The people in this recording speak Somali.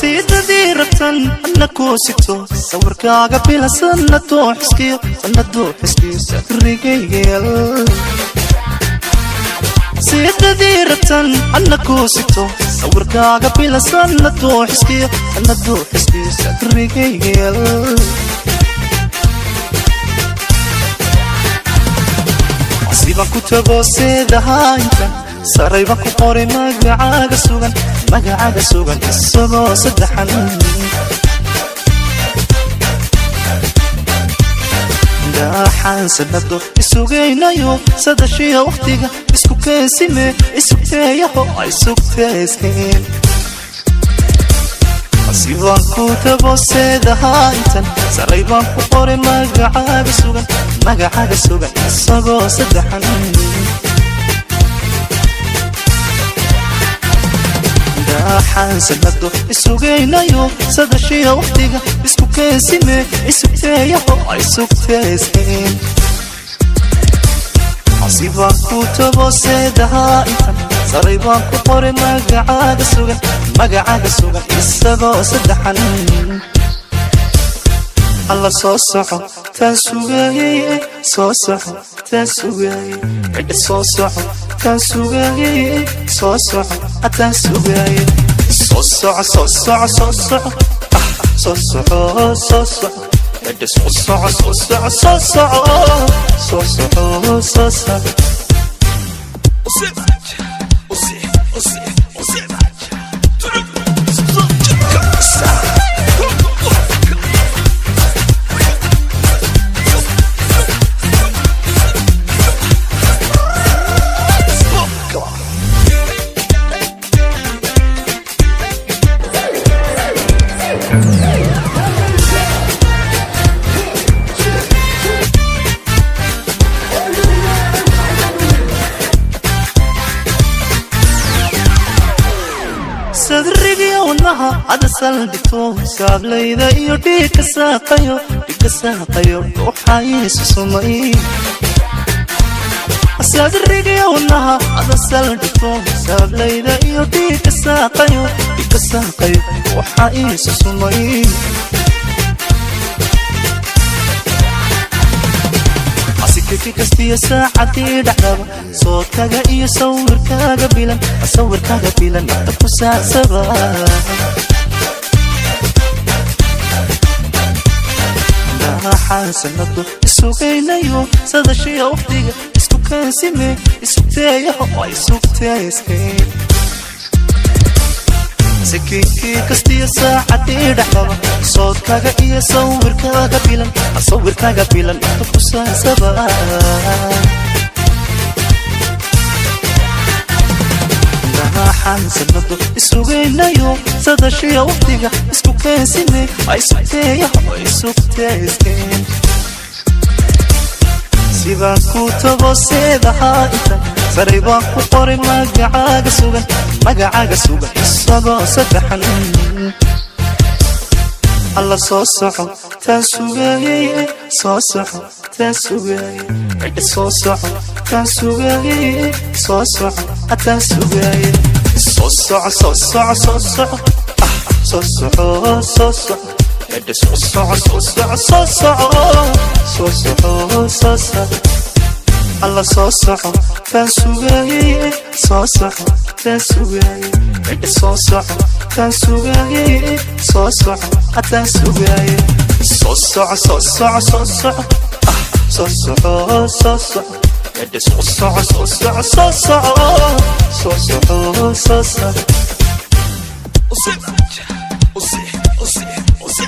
Siidadii rabtan anna kuu sigto, sawirkaaga bila sanaduu xiskiyo, sanaduu xiskiyo sadrigaygal. Siidadii rabtan anna kuu sigto, sawirkaaga bila sanaduu xiskiyo, sanaduu xiskiyo sadrigaygal. Siban ku tago seedahaa intan sarayba ku qoray magacaaga sugan, magacaaga sugan isagoo saddexan. Daaxaan sanado isugaynayo, sadashiya wakhtiga isku keensime, isugteeyaho ay sugteeskeen. Sibaan ku tago seedahaa intan saray baan ku qoray magacaaga sugan, magacaaga sugan isagoo saddexan. Daaxaan sanado isugaynayo, sadashiya wakhtiga isku keensime, isugteeyaho ay sugteeskeen. Sibaan ku tago seedahaa intan saray baan ku qoray magacaaga sugan, magacaaga sugan isagoo saddexan. Alla soo soco taan sugaayey, soo soco taan sugaayey, cidha soo soco taan sugaayey, soo soco taan sugaayey, soo soco, soo soco, soo soco, ah, soo soco, soo soco, cidha soo soco, soo soco, soo soco, soo soco, soo soco. Sadrigiyo wadnaha ada saldhigto, saablayda iyo dhiigka saaqayo, dhiigka saaqayo dhuuxaysu sumay. Sadrigiyo wadnaha ada saldhigto, saablayda iyo dhiigka saaqayo, dhiigka saaqayo dhuuxa iisu sumay. Asikaki kastiyo saacadii dhacdaba, soodkaga iyo sawirkaaga bilan, sawirkaaga bilan nafta ku saacsaba. Daaxaan sanado isugaynayo, sadashiya wakhtiga isku keensime, isugteeyaho ay sugteeskeen. Sikinkii kastiyo saacadii dhacdaba, soodkaga iyo sawirkaaga bilan, sawirkaaga bilan nafta ku saacsaba. Daaxaan sanado isugaynayo, sadashiya wakhtiga isku keensime, ay sugteeyaho ay sugteeskeen. Sibaan ku tago seedahaa intan saray baan ku qoray magacaaga sugan, magacaaga sugan isagoo saddexan. Alla soo soco taan sugaayey, soo soco taan sugaayey, cidha soo soco taan sugaayey, soo soco taan sugaayey, soo soco, soo soco, soo soco, ah, soo soco, soo soco, cidha soo soco, soo soco, soo soco, soo soco, soo soco. Alla soo soco taan sugaayey, soo soco taan sugaayey, cidha soo soco taan sugaayey, soo soco taan sugaayey, soo soco, soo soco, soo soco, ah, soo soco, soo soco, cidha soo soco, soo soco, soo soco, soo soco, soo soco. Osé, osé, osé, osé.